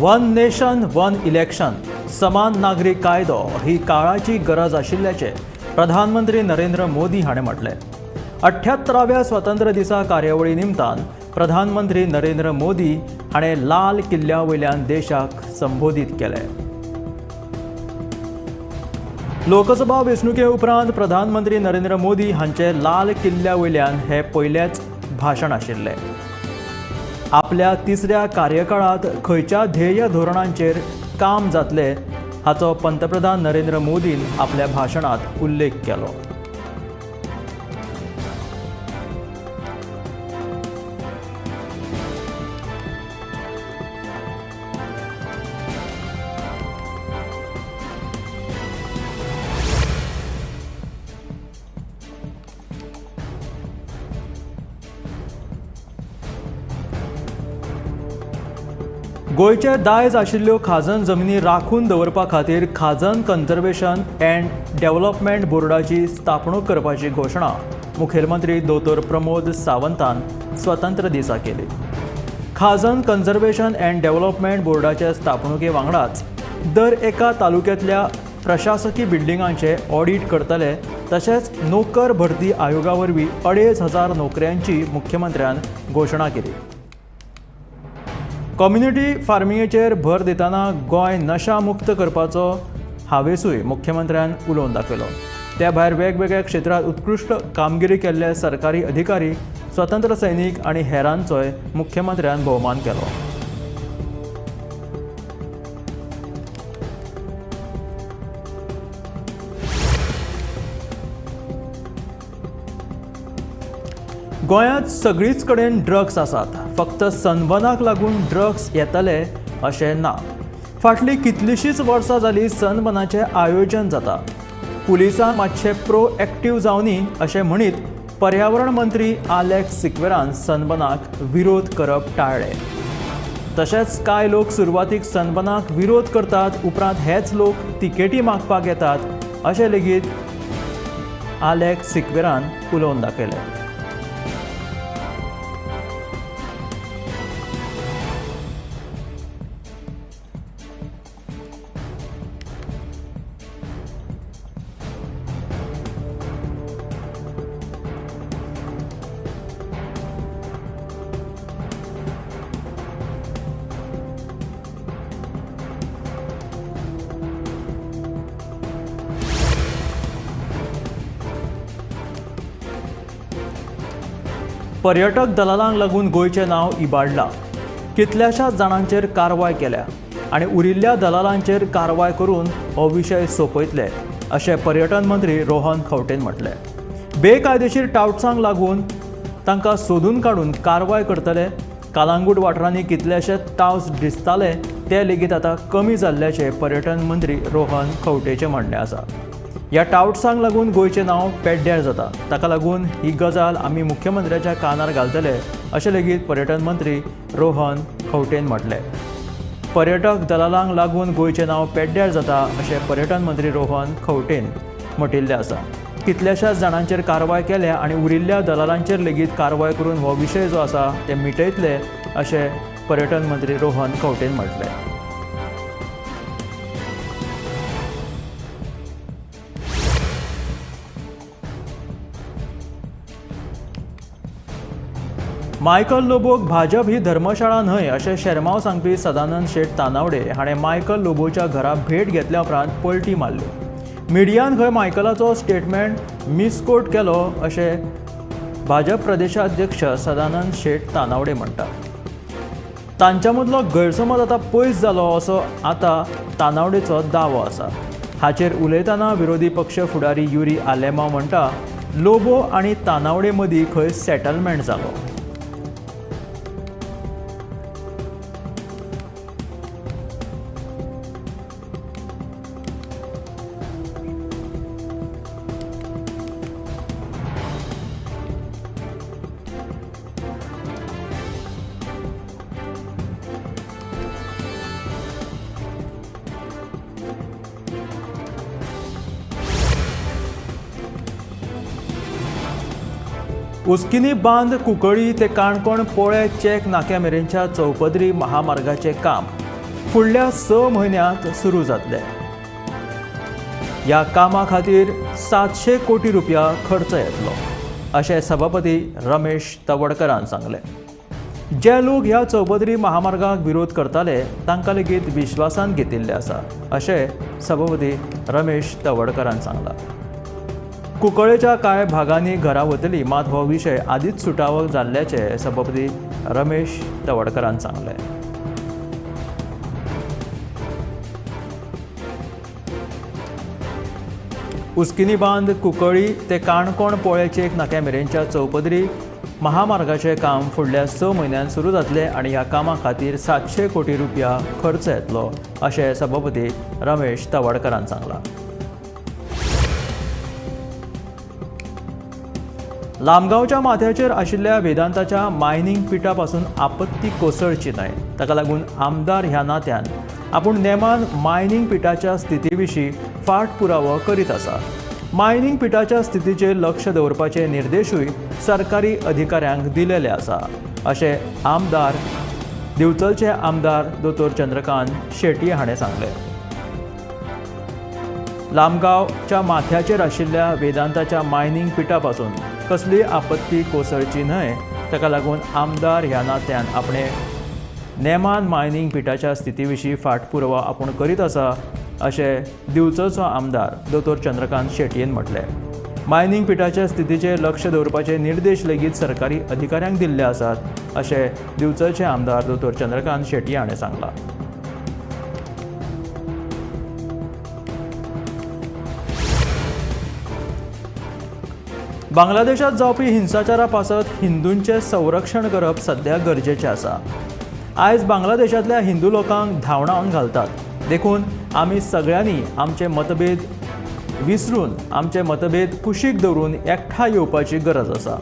One nation one election समान नागरी कायदो ही काळाची गरज आशिल्ल्याचें प्रधानमंत्री नरेंद्र मोदी हाणें म्हटलें. 78व्या स्वातंत्र्य दिसा कार्यावळी निमतान प्रधानमंत्री नरेंद्र मोदी हाणें लाल किल्ल्या वयल्यान देशाक संबोधीत केलें. लोकसभा वेंचणुके उपरांत प्रधानमंत्री नरेंद्र मोदी हांचे लाल किल्ल्या वयल्यान हें पयलेंच भाशण आशिल्लें. आपल्या तिसऱ्या कार्यकाळांत खंयच्या ध्येय धोरणांचेर काम जातलें हाचो पंतप्रधान नरेंद्र मोदीन आपल्या भाशणांत उल्लेख केलो. गोंयचे दायज आशिल्ल्यो खाजन जमिनी राखून दवरपा खातीर खाजन कन्झर्वेशन अँड डेव्हलपमेंट बोर्डाची स्थापणूक करपाची घोशणा मुखेलमंत्री दोतोर प्रमोद सावंतान स्वतंत्र दिसा केली. खाजन कन्झर्वेशन अँड डेव्हलपमेंट बोर्डाचे स्थापणुके वांगडाच दर एका तालुक्यांतल्या प्रशासकी बिल्डिंगांचे ऑडीट करतले. तशेंच नोकर भरती आयोगा वरवीं 2500 नोकऱ्यांची मुख्यमंत्र्यान घोशणा केली. कम्युनिटी फार्मिंगेचेर भर दितना गोंय नशा मुक्त करपाचो हावेसूय मुख्यमंत्र्यान उलोवन दाखयलो. त्या भायर वेगवेगळ्या क्षेत्रांत उत्कृश्ट कामगिरी केल्ले सरकारी अधिकारी, स्वतंत्र सैनीक आनी हेरांचोय मुख्यमंत्र्यान भोवमान केलो. गोंयांत सगळीच कडेन ड्रग्स आसात, फक्त सनबर्नाक लागून ड्रग्स येतले अशें ना. फाटलीं कितलींशींच वर्सां जालीं सनबर्नाचें आयोजन जाता. पुलिसांक मातशें प्रो एक्टीव जावनी अशें म्हणीत पर्यावरण मंत्री आलेक्स सिक्वेरान सनबर्नाक विरोध करप टाळ्ळें. तशेंच कांय लोक सुरवातीक सनबर्नाक विरोध करतात, उपरांत हेच लोक तिकेटी मागपाक येतात अशें लेगीत आलेक्स सिक्वेरान उलोवन दाखयलें. पर्यटक दलालांक लागून गोंयचें नांव इबाडलां. कितल्याशाच जाणांचेर कारवाय केल्या आनी उरिल्ल्या दलालांचेर कारवाय करून हो विशय सोंपयतले अशें पर्यटन मंत्री रोहन खंवटेन म्हटलें. बेकायदेशीर टावट्सांक लागून तांकां सोदून काडून कारवाय करतले. कालांगूट वाठारांनी कितलेशे टावट्स दिसताले ते लेगीत आतां कमी जाल्ल्याचें पर्यटन मंत्री रोहन खंवटेचें म्हणणें आसा. ह्या टावट्सांक लागून गोंयचें नांव पेड्ड्यार जाता, ताका लागून ही गजाल आमी मुख्यमंत्र्याच्या कानार घालतले अशें लेगीत पर्यटन मंत्री रोहन खंवटेन म्हटलें. पर्यटक दलालांक लागून गोंयचें नांव पेड्ड्यार जाता अशें पर्यटन मंत्री रोहन खंवटेन म्हटिल्लें आसा. कितल्याशाच जाणांचेर कारवाय केल्या आनी उरिल्ल्या दलालांचेर लेगीत कारवाय करून हो विशय जो आसा ते मिटयतले अशें पर्यटन मंत्री रोहन खंवटेन म्हटलें. मायकल लोबोक भाजप ही धर्मशाळा न्हय अशें शेरमांव सांगपी सदानंद शेट तानावडे हाणें मायकल लोबोच्या घरा भेट घेतल्या उपरांत पलटी मारली. मिडियान खंय मायकलाचो स्टेटमेंट मिसकोट केलो अशें भाजप प्रदेशाध्यक्ष सदानंद शेट तानावडे म्हणटात. तांच्या मदलो गैरसमज आतां पयस जालो असो आतां तानावडेचो दावो आसा. हाचेर उलयतना विरोधी पक्ष फुडारी युरी आलेमांव म्हणटा, लोबो आनी तानावडे मदीं खंय सेटलमेंट जालो. उस्किनी बांद कुंकळी ते काणकोण पोळे चेक नाक्या मेरेनच्या चौपदरी महामार्गाचें काम फुडल्या 6 म्हयन्यांत सुरू जातलें. ह्या कामा खातीर 700 कोटी रुपया खर्च येतलो अशें सभापती रमेश तवडकरान सांगलें. जे लोक ह्या चौपदरी महामार्गाक विरोध करताले तांकां लेगीत विश्वासान घेतिल्ले आसा अशें सभापती रमेश तवडकरान सांगलां. कुंकळेच्या कांय भागांनी घरां वतली, मात हो विशय आदींच सुटावो जाल्ल्याचें सभापती रमेश तवडकरान सांगलें. उस्किनी बांद कुंकळी ते काणकोण पोळेचे एक नाक्या मेरेनच्या चौपदरी महामार्गाचें काम फुडल्या 6 म्हयन्यांत सुरू जातलें आनी ह्या कामा खातीर 700 कोटी रुपया खर्च येतलो अशें सभापती रमेश तवडकरान सांगलां. लामगांवच्या माथ्याचेर आशिल्ल्या वेदांताच्या मायनींग पिठा पासून आपत्ती कोसळची न्हय ताका लागून आमदार ह्या नात्यान आपूण नेमान मायनींग पिठाच्या स्थिती विशीं फाटपुरावो करीत आसा. मायनींग पिठाच्या स्थितीचेर लक्ष दवरपाचे निर्देशूय सरकारी अधिकाऱ्यांक दिलेले आसा अशें आमदार दिवचलचे आमदार दोतोर चंद्रकांत शेट्ये हाणें सांगलें. लामगांवच्या माथ्याचेर आशिल्ल्या वेदांताच्या मायनींग पिठा पासून कसली आपत्ती कोसळची न्हय ताका लागून आमदार ह्या नात्यान आपणे नेमान मायनींग पिठाच्या स्थिती विशीं फाटपुरवा आपूण करीत आसा अशें दिवचलचो आमदार दोतोर चंद्रकांत शेट्येन म्हटलें. मायनींग पिठाच्या स्थितीचेर लक्ष दवरपाचे निर्देश लेगीत सरकारी अधिकाऱ्यांक दिल्ले आसात अशें दिवचलचे आमदार दोतोर चंद्रकांत शेट्ये हाणें सांगलां. बांगलादेशात जावपी हिंसाचारा पासत हिंदूंचें संरक्षण करप सध्या गरजेचें आसा. आयज बांगलादेशांतल्या हिंदू लोकांक धांवडावन घालतात, देखून आमी सगळ्यांनी आमचे मतभेद विसरून आमचे मतभेद कुशीक दवरून एकठांय येवपाची गरज आसा.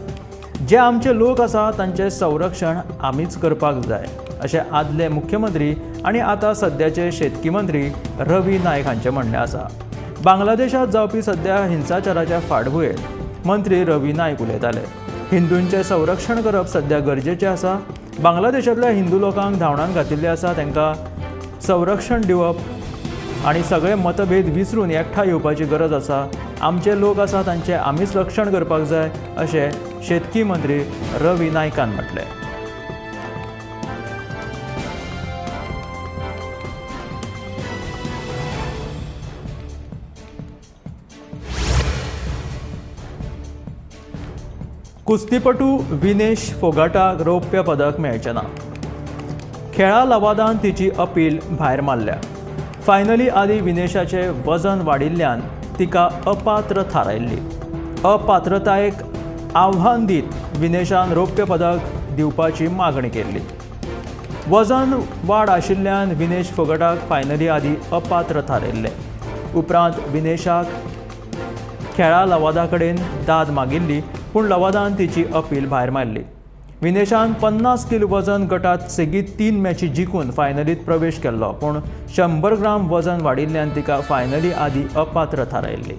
जे आमचे लोक आसा तांचें संरक्षण आमीच करपाक जाय अशें आदले मुख्यमंत्री आनी आतां सद्याचे शेतकी मंत्री रवी नायक हांचें म्हणणें आसा. बांगलादेशांत जावपी सद्या हिंसाचाराच्या फाटभुंयेर मंत्री रवी नायक उलयताले. हिंदूंचें संरक्षण करप सद्या गरजेचें आसा. बांगलादेशांतल्या हिंदू लोकांक धांवडावन घातिल्ले आसा तांकां संरक्षण दिवप आनी सगळे मतभेद विसरून एकठांय येवपाची गरज आसा. आमचे लोक आसा तांचें आमीच रक्षण करपाक जाय अशें शेतकी मंत्री रवी नायकान म्हटलें. कुस्तीपटू विनेश फोगाटाक रौप्य पदक मेळचें ना. खेळा लवादान तिची अपील भायर मारल्या. फायनली आदी विनेशाचें वजन वाडिल्ल्यान तिका अपात्र थारायल्ली. अपात्रतायेक आव्हान दीत विनेशान रौप्य पदक दिवपाची मागणी केल्ली. वजन वाड आशिल्ल्यान विनेश फोगाटाक फायनली आदी अपात्र थारायल्लें. उपरांत विनेशाक खेळा लवादा कडेन दाद मागिल्ली, पूण लवादान तिची अपील भायर मारली. विनेशान 50 किलो वजन गटात सेगीत 3 मॅची जिखून फायनलीत प्रवेश केल्लो, पूण 100 ग्राम वजन वाडिल्ल्यान तिका फायनली आदी अपात्र थारायल्ली.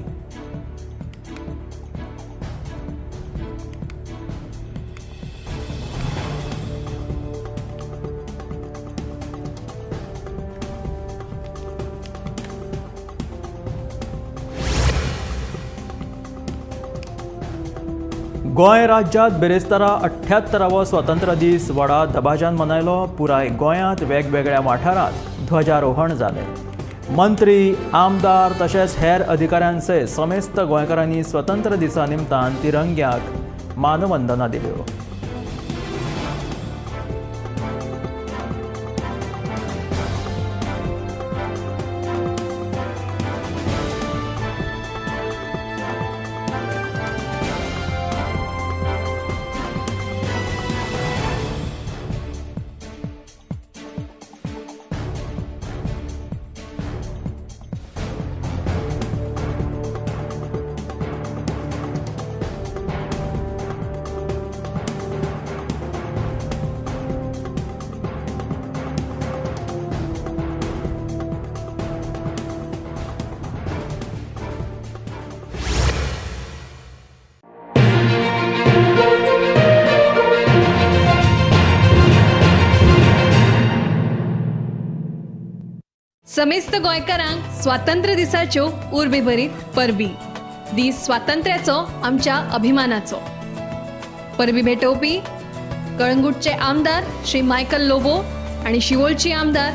गोंय राज्यांत बिरेस्तारा 78वो स्वातंत्र्य दीस व्हडा दबाज्यान मनयलो. पुराय गोंयांत वेगवेगळ्या वाठारांत ध्वजारोहण जालें. मंत्री, आमदार तशेंच हेर अधिकाऱ्यां सयत समेस्त गोंयकारांनी स्वतंत्र दिसा निमतान तिरंग्याक मानवंदना दिल्यो. समेस्त गोंयकारांक स्वातंत्र्य दिसाच्यो उर्बे भरीत परबी. दीस स्वातंत्र्याचो आमच्या अभिमानाचो. परबी भेटोवपी कळंगूटचे आमदार श्री मायकल लोबो आणि शिवोलची आमदार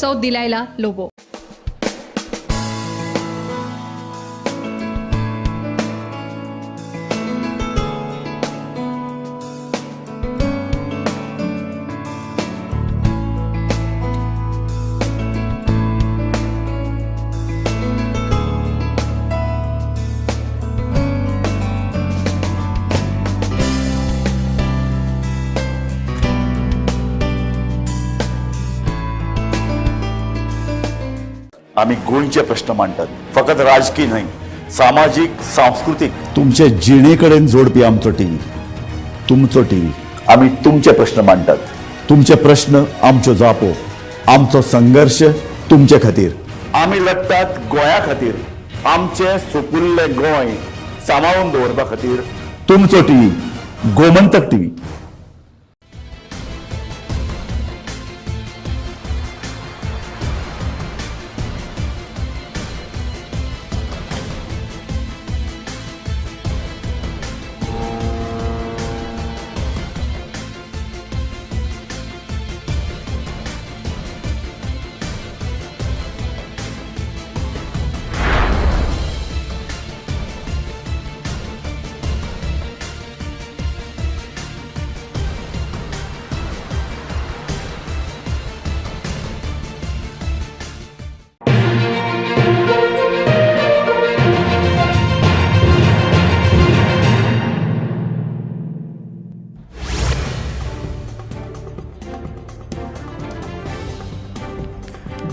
सौ दिलायला लोबो. आम्ही गोंयचे प्रश्न मांडटात, फकत राजकीय न्हय, सामाजीक, सांस्कृतीक, तुमचे जिणे कडेन जोडपी आमचो टीव्ही, तुमचो टीव्ही. आमी तुमचे प्रश्न मांडटात, तुमचे प्रश्न आमच्यो जापो, आमचो संघर्श तुमचे खातीर. आमी लडटात गोंया खातीर, आमचें सुपुल्लें गोंय सांबाळून दवरपा खातीर. तुमचो टीव्ही, गोमंतक टीव्ही.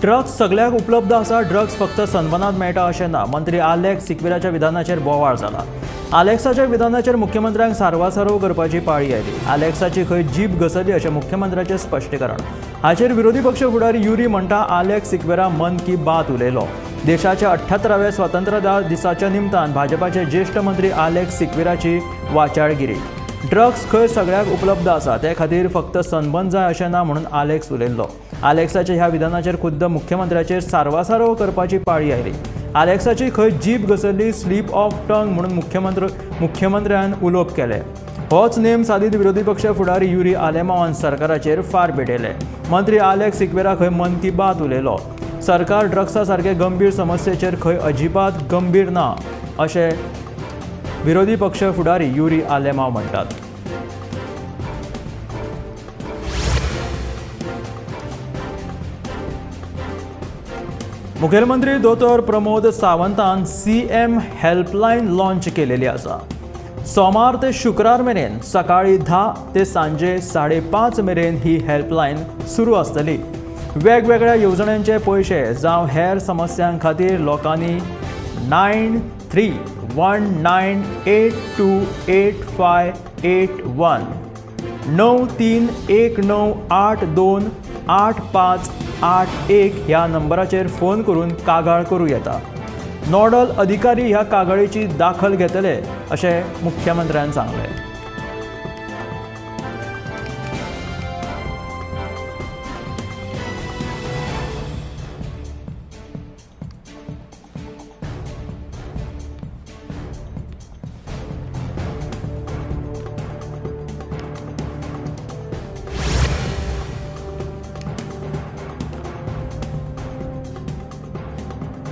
ड्रग्स सगळ्याक उपलब्ध आसा, ड्रग्स फक्त सनबनात मेळटा अशें ना. मंत्री आलेक्स सिक्वेराच्या विधानाचेर बोवाळ जाला. आलेक्साच्या विधानाचेर मुख्यमंत्र्यांक सारवासारव करपाची पाळी आयली. आलेक्साची खंय जीप घसरली अशें मुख्यमंत्र्याचें स्पश्टीकरण. हाचेर विरोधी पक्ष फुडारी युरी म्हणटा, आलेक्स सिक्वेरा मन की बात उलयलो. देशाच्या 78व्या स्वातंत्र्य दिसाच्या निमतान भाजपाचे ज्येश्ठ मंत्री आलेक्स सिक्वेराची वाचाळगिरी. ड्रग्स खंय सगळ्याक उपलब्ध आसा, ते खातीर फक्त सनबन जाय अशें ना म्हणून आलेक्स उलयल्लो. आलेक्साच्या ह्या विधानाचेर खुद्द मुख्यमंत्र्याचेर सारवासारव करपाची पाळी आयली. आलेक्साची खंय जीप घसरली, स्लीप ऑफ टंग म्हणून मुख्यमंत्र्यान उलोवप केलें. होच नेम सादीत विरोधी पक्ष फुडारी युरी आलेमावान सरकाराचेर फार पेटयले. मंत्री आलेक्स सिक्वेरा खंय मन की बात उलयलो. सरकार ड्रग्सा सारके गंभीर समस्येचेर खंय अजिबात गंभीर ना अशें विरोधी पक्ष फुडारी युरी आलेमाव म्हणटात. मुखेलमंत्री दोतोर प्रमोद सावंतान CM helpline launch केलेली आसा. सोमार ते शुक्रार मेरेन सकाळी 10 ते सांजे 5:30 मेरेन ही हेल्पलायन सुरू आसतली. वेगवेगळ्या येवजण्यांचे पयशे जावं हेर समस्यां खातीर लोकांनी 9319828581 9319828581 ह्या नंबराचेर फोन करून कागाळ करूं येता. नॉडल अधिकारी ह्या कागाळीची दाखल घेतले अशें मुख्यमंत्र्यान सांगलें.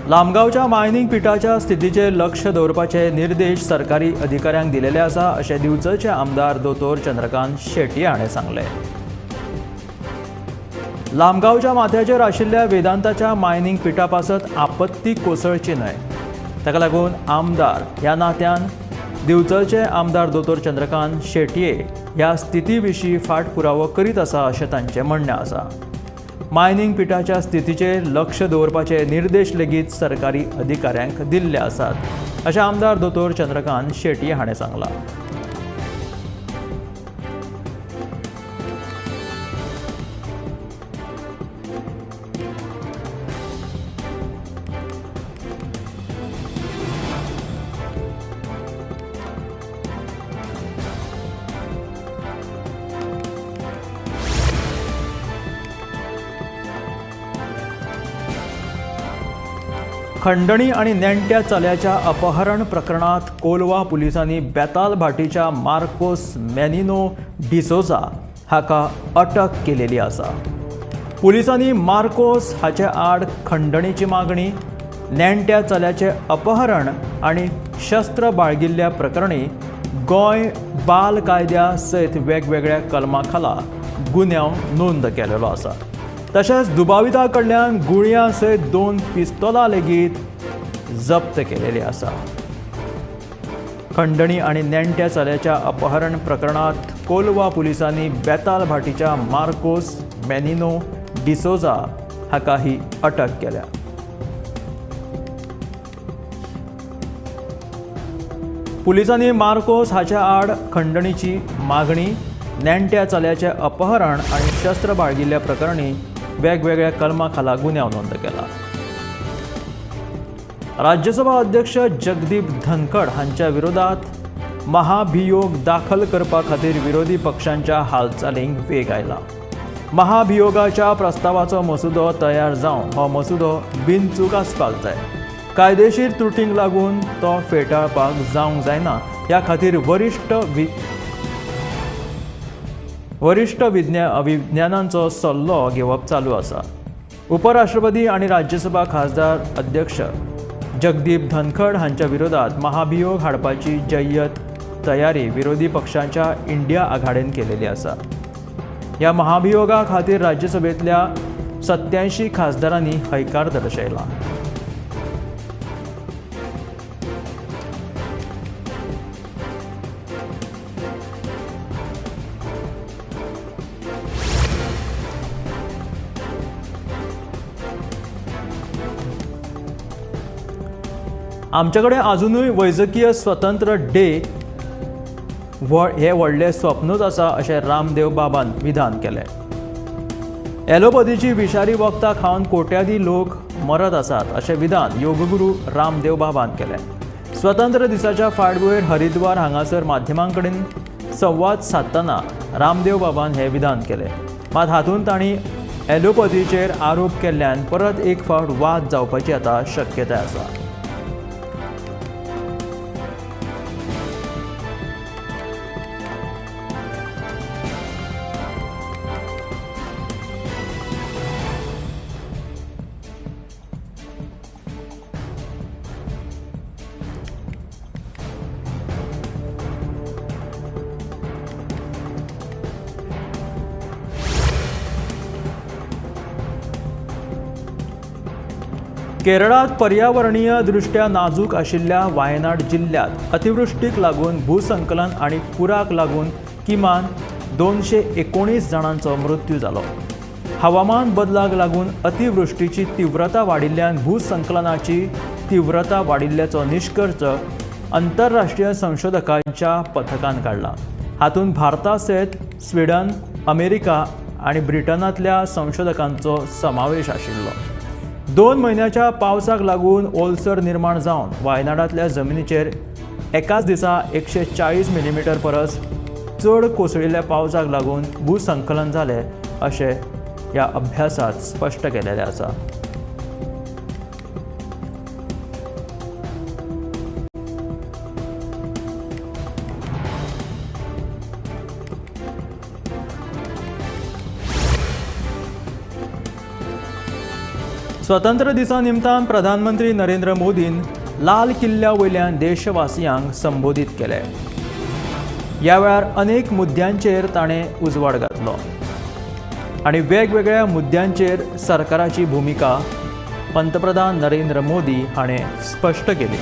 लामगांवच्या मायनिंग पिठाच्या स्थितीचेर लक्ष दवरपाचे निर्देश सरकारी अधिकाऱ्यांक दिलेले आसा अशें दिवचलचे आमदार दोतोर चंद्रकांत शेट्ये हाणें सांगलें. लामगांवच्या माथ्याचेर आशिल्ल्या वेदांताच्या मायनिंग पिठा पासत आपत्ती कोसळची न्हय, ताका लागून आमदार ह्या नात्यान दिवचलचे आमदार दोतोर चंद्रकांत शेट्ये ह्या स्थिती विशीं फाटपुरावो करीत आसा अशें तांचें म्हणणें आसा. मायनिंग पिठाच्या स्थितीचेर लक्ष दवरपाचे निर्देश लेगीत सरकारी अधिकाऱ्यांक दिल्ले आसात अशें आमदार दोतोर चंद्रकांत शेट्ये हाणें सांगलां. खंडणी आनी नेण्ट्या चल्याच्या अपहरण प्रकरणात कोलवा पुलिसांनी बेताल भाटीच्या मार्कोस मेनिनो डिसोजा हाका अटक केलेली आसा. पुलिसांनी मार्कोस हाचे आड खंडणीची मागणी, नेण्ट्या चल्याचे अपहरण आनी शस्त्र बाळगिल्ल्या प्रकरणी गोंय बाल कायद्या सयत वेगवेगळ्या कलमा खाला गुन्यांव नोंद केलेलो आसा. तशेंच दुबाविता कडल्यान गुळयां सयत 2 पिस्तोलां लेगीत जप्त केलेली आसा. खंडणी आनी नेण्ट्या चल्याच्या अपहरण प्रकरणात कोलवा पुलिसांनी बेताल भाटीच्या मार्कोस मेनिनो डिसोजा हाका ही अटक केल्या. पुलिसांनी मार्कोस हाच्या आड खंडणीची मागणी, नेण्ट्या चल्याचे अपहरण आनी शस्त्र बाळगिल्ल्या प्रकरणी वेगवेगळ्या कलमा खाला गुन्यांव नोंद केला. राज्यसभा अध्यक्ष जगदीप धनखड हांच्या विरोधात महाभियोग दाखल करपा खातीर विरोधी पक्षांच्या हालचालींक वेग आयला. महाभियोगाच्या प्रस्तावाचो मसुदो तयार जावन हो मसुदो बिनचूक आसपाक जाय. कायदेशीर त्रुटींक लागून तो फेटाळपाक जावंक जायना ह्या खातीर वरिश्ठ विज्ञानांचो सल्लो घेवप चालू आसा. उपराष्ट्रपती आनी राज्यसभा खासदार अध्यक्ष जगदीप धनखड हांच्या विरोधात महाभियोग हाडपाची जय्यत तयारी विरोधी पक्षांच्या इंडिया आघाडेन केलेली आसा. ह्या महाभियोगा खातीर राज्यसभेतल्या 87 खासदारांनी हयकार दर्शयला. आमच्याकडे अजुनूय वैजकीय स्वतंत्र डे हे व्हडलें स्वप्नूच आसा अशें रामदेव बाबान विधान केलें. एलोपथीची विशारी वखदां खावन कोट्यादी लोक मरत आसात अशें विधान योगगुरू रामदेव बाबान केलें. स्वतंत्र दिसाच्या फाटभुंयेर हरिद्वार हांगासर माध्यमां कडेन संवाद सादतना रामदेव बाबान हें विधान केलें. मात हातूंत तांणी एलोपथीचेर आरोप केल्ल्यान परत एक फावट वाद जावपाची आतां शक्यताय आसा. केरळात पर्यावरणीय दृष्ट्या नाजूक आशिल्ल्या वायनाड जिल्ल्यांत अतिवृश्टीक लागून भूसंकलन आनी पुराक लागून किमान 219 जाणांचो मृत्यू जालो. हवामान बदलाक लागून अतिवृश्टीची तीव्रता वाडिल्ल्यान भूसंकलनाची तीव्रता वाडिल्ल्याचो निश्कर्श आंतरराष्ट्रीय संशोधकांच्या पथकान काडला. हातूंत भारता सयत स्विडन, अमेरिका आनी ब्रिटनांतल्या संशोधकांचो समावेश आशिल्लो. 2 म्हयन्याच्या पावसाक लागून ओलसर निर्माण जावन वायनाडांतल्या जमिनीचेर एकाच दिसा 140 मिलीमीटर परस चड कोसळिल्ल्या पावसाक लागून भूसंकलन जालें अशें ह्या अभ्यासात स्पश्ट केलेलें आसा. स्वतंत्र दिसा निमतान प्रधानमंत्री नरेंद्र मोदीन लाल किल्ल्या वयल्यान देशवासियांक संबोधीत केले. ह्या वेळार अनेक मुद्द्यांचेर ताणें उजवाड घातलो आनी वेगवेगळ्या मुद्द्यांचेर सरकाराची भुमिका पंतप्रधान नरेंद्र मोदी हाणें स्पश्ट केली.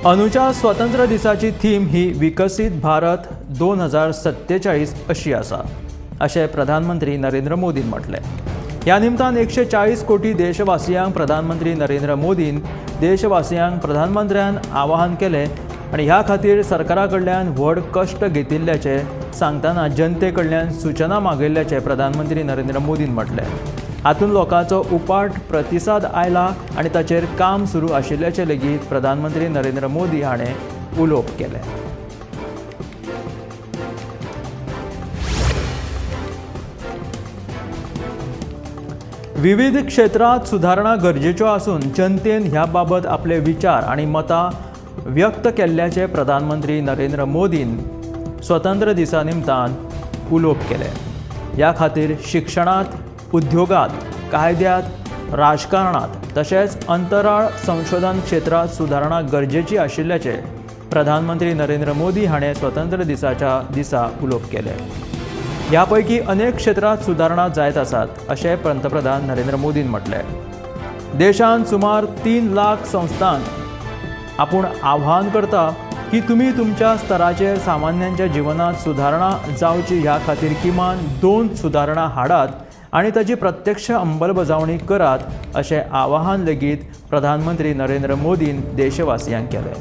अंदूच्या स्वतंत्र दिसाची थीम ही विकसीत भारत 2047 अशी आसा अशें प्रधानमंत्री नरेंद्र मोदीन म्हटलें. ह्या निमतान 140 कोटी देशवासियांक प्रधानमंत्री नरेंद्र मोदीन देशवासियांक प्रधानमंत्र्यान आवाहन केलें आनी ह्या खातीर सरकारा कडल्यान व्हड कश्ट घेतिल्ल्याचें सांगतना जनते कडल्यान सूचना मागयल्ल्याचें प्रधानमंत्री नरेंद्र मोदीन म्हटलें. हातूंत लोकांचो उपाट प्रतिसाद आयला आनी ताचेर काम सुरू आशिल्ल्याचें लेगीत प्रधानमंत्री नरेंद्र मोदी हाणें उलोवप केलें. विविध क्षेत्रांत सुदारणा गरजेच्यो आसून जनतेन ह्या बाबत आपले विचार आनी मतां व्यक्त केल्ल्याचें प्रधानमंत्री नरेंद्र मोदीन स्वतंत्र दिसा निमतान उलोवप केलें. ह्या खातीर शिक्षणांत, उद्योगांत, कायद्यांत, राजकारणांत तशेंच अंतराळ संशोधन क्षेत्रांत सुदारणा गरजेची आशिल्ल्याचें प्रधानमंत्री नरेंद्र मोदी हाणें स्वतंत्र दिसाच्या दिसा उलोवप केलें. ह्या पैकी अनेक क्षेत्रांत सुदारणा जायत आसात अशें पंतप्रधान नरेंद्र मोदीन म्हटलें. देशांत सुमार 3 लाख संस्थांक आपूण आव्हान करता की तुमी तुमच्या स्तराचेर सामान्यांच्या जिवनांत सुदारणा जावची ह्या खातीर किमान 2 सुदारणा हाडात आनी ताची प्रत्यक्ष अंमलबजावणी करात अशें आवाहन लेगीत प्रधानमंत्री नरेंद्र मोदीन देशवासियांक केलें.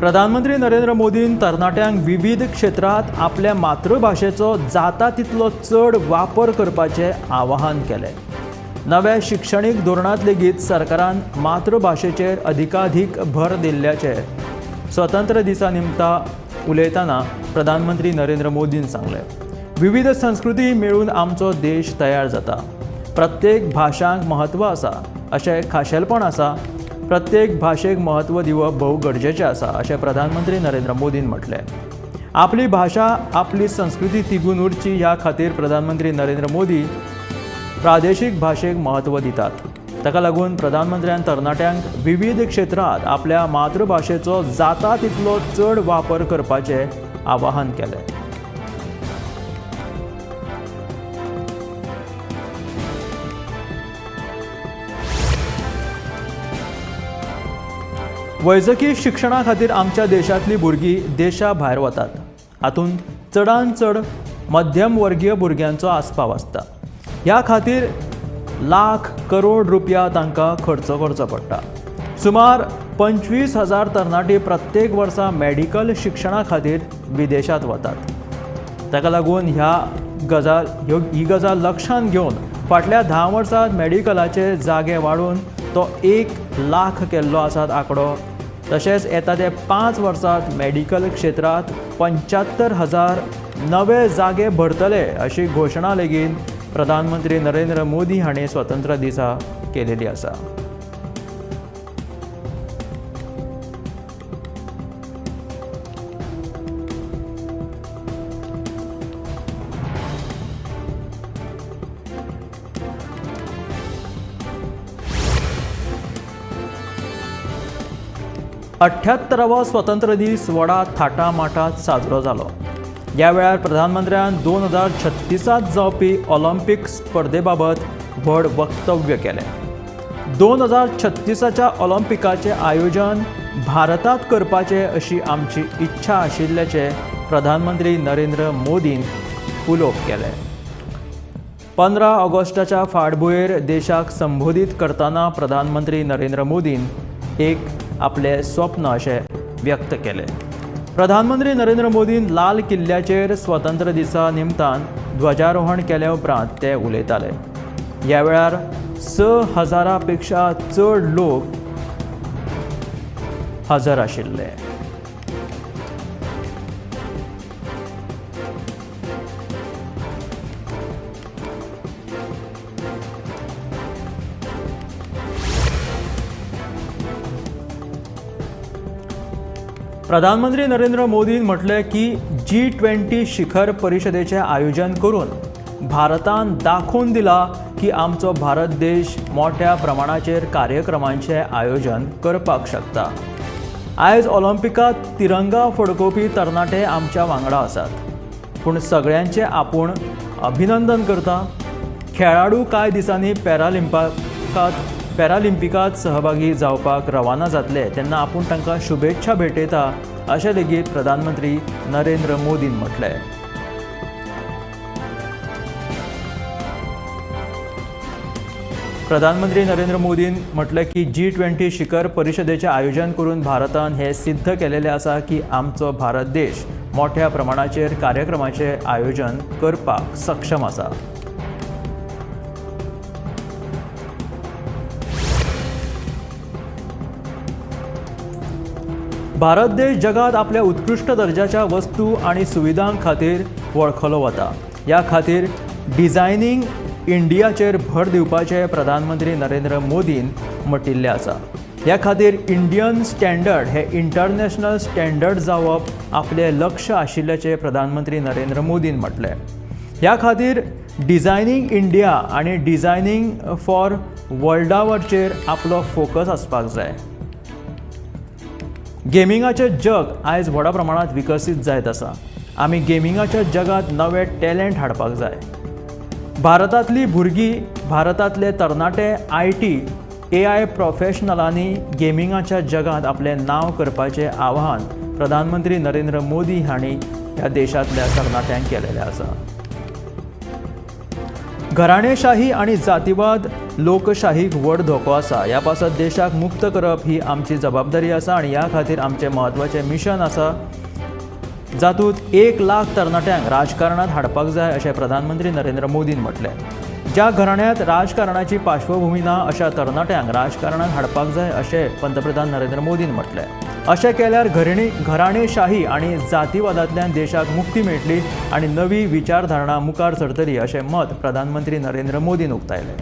प्रधानमंत्री नरेंद्र मोदीन तरणाट्यांक विविध क्षेत्रांत आपल्या मातृभाशेचो जाता तितलो चड वापर करपाचें आवाहन केलें. नव्या शिक्षणीक धोरणांत लेगीत सरकारान मातृभाशेचेर अधिकाधीक भर दिल्ल्याचें स्वतंत्र दिसा निमता उलयतना प्रधानमंत्री नरेंद्र मोदीन सांगलें. विविध संस्कृती मेळून आमचो देश तयार जाता. प्रत्येक भाशांक म्हत्व आसा अशें खाशेलपण आसा. प्रत्येक भाशेक म्हत्व दिवप भोव गरजेचें आसा अशें प्रधानमंत्री नरेंद्र मोदीन म्हटलें. आपली भाशा, आपली संस्कृती तिगून उरची ह्या खातीर प्रधानमंत्री नरेंद्र मोदी प्रादेशीक भाशेक म्हत्व दितात. ताका लागून प्रधानमंत्र्यान तरणाट्यांक विविध क्षेत्रांत आपल्या मातृभाशेचो जाता तितलो चड वापर करपाचें आवाहन केलें. वैजकी शिक्षणा खातीर आमच्या देशांतलीं भुरगीं देशा भायर वतात. हातूंत चडांत चड मध्यमवर्गीय भुरग्यांचो आस्पाव आसता. ह्या खातीर लाख करोड रुपया तांकां खर्च करचो पडटा. सुमार 25,000 तरणाटी प्रत्येक वर्सा मेडिकल शिक्षणा खातीर विदेशांत वतात. ताका लागून ही गजाल लक्षांत घेवन फाटल्या 10 वर्सांत मेडिकलाचे जागे वाडोवन तो 1 लाख केल्लो आसात आंकडो. तशेंच येता ते 5 वर्सांत मेडिकल क्षेत्रांत 75,000 नवे जागे भरतले अशी घोशणा लेगीत प्रधानमंत्री नरेंद्र मोदी हांणी स्वतंत्र दिसा केलेली आसा. अठ्ठ्यात्तरावो स्वतंत्र दीस व्हडा थाटामाटात साजरो जालो. ह्या वेळार प्रधानमंत्र्यान 2036 जावपी ऑलिम्पिक स्पर्धे बाबत व्हड वक्तव्य केलें. 2036 ऑलिम्पिकाचें आयोजन भारतांत करपाचें अशी आमची इच्छा आशिल्ल्याचें प्रधानमंत्री नरेंद्र मोदीन उलोवप केलें. 15 ऑगस्टाच्या फाटभुंयेर देशाक संबोधीत करतना प्रधानमंत्री नरेंद्र मोदीन एक आपलें स्वप्न अशें व्यक्त केलें. प्रधानमंत्री नरेंद्र मोदीन लाल किल्ल्याचेर स्वतंत्र दिसा निमतान ध्वजारोहण केल्या उपरांत ते उलयताले. ह्या वेळार 6,000 पेक्षा चड लोक हजर आशिल्ले. प्रधानमंत्री नरेंद्र मोदीन म्हटलें की G20 शिखर परिशदेचें आयोजन करून भारतान दाखोवन दिला की आमचो भारत देश मोठ्या प्रमाणाचेर कार्यक्रमांचें आयोजन करपाक शकता. आयज ऑलिम्पिकांत तिरंगा फडकोवपी तरणाटे आमच्या वांगडा आसात, पूण सगळ्यांचें आपूण अभिनंदन करता. खेळाडू कांय दिसांनी पॅरालिम्पिकांत सहभागी जावपाक रवाना जातले तेन्ना आपूण तांकां शुभेच्छा भेटयता अशें लेगीत प्रधानमंत्री नरेंद्र मोदीन म्हटलें. प्रधानमंत्री नरेंद्र मोदीन म्हटलें की G20 शिखर परिशदेचें आयोजन करून भारतान हें सिद्ध केलेलें आसा की आमचो भारत देश मोठ्या प्रमाणाचेर कार्यक्रमाचें आयोजन करपाक सक्षम आसा. भारत देश जगात आपल्या उत्कृश्ट दर्जाच्या वस्तू आनी सुविधां खातीर वळखलो वता. ह्या खातीर डिझायनींग इंडियाचेर भर दिवपाचें प्रधानमंत्री नरेंद्र मोदीन म्हटिल्लें आसा. ह्या खातीर इंडियन स्टँडर्ड हे इंटरनॅशनल स्टँडर्ड जावप आपलें लक्ष आशिल्ल्याचें प्रधानमंत्री नरेंद्र मोदीन म्हटलें. ह्या खातीर डिझायनींग इंडिया आनी डिझायनींग फॉर वर्ल्डावरचेर आपलो फोकस आसपाक जाय. गेमिंगाचें जग आयज व्हडा प्रमाणांत विकसीत जायत आसा. आमी गेमिंगाच्या जगांत नवे टॅलंट हाडपाक जाय. भारतांतली भुरगीं, भारतांतले तरणाटे IT, AI प्रोफेशनलांनी गेमिंगाच्या जगांत आपलें नांव करपाचें आवाहन प्रधानमंत्री नरेंद्र मोदी हांणी ह्या देशांतल्या तरणाट्यांक केलेलें आसा. घराणेशाही आनी जातीवाद लोकशाहीक व्हड धोको आसा. ह्या पासत देशाक मुक्त करप ही आमची जबाबदारी आसा आनी ह्या खातीर आमचें म्हत्वाचें मिशन आसा, जातूंत 1 लाख तरणाट्यांक राजकारणांत हाडपाक जाय अशें प्रधानमंत्री नरेंद्र मोदीन म्हटलें. ज्या घराण्यांत राजकारणाची पार्श्वभूमी ना अशा तरणाट्यांक राजकारणांत हाडपाक जाय अशें पंतप्रधान नरेंद्र मोदीन म्हटलें. अशें केल्यार घराणेशाही आनी जातीवादांतल्यान देशाक मुक्ती मेळटली आनी नवी विचारधारणा मुखार सरतली अशें मत प्रधानमंत्री नरेंद्र मोदीन उक्तायलें.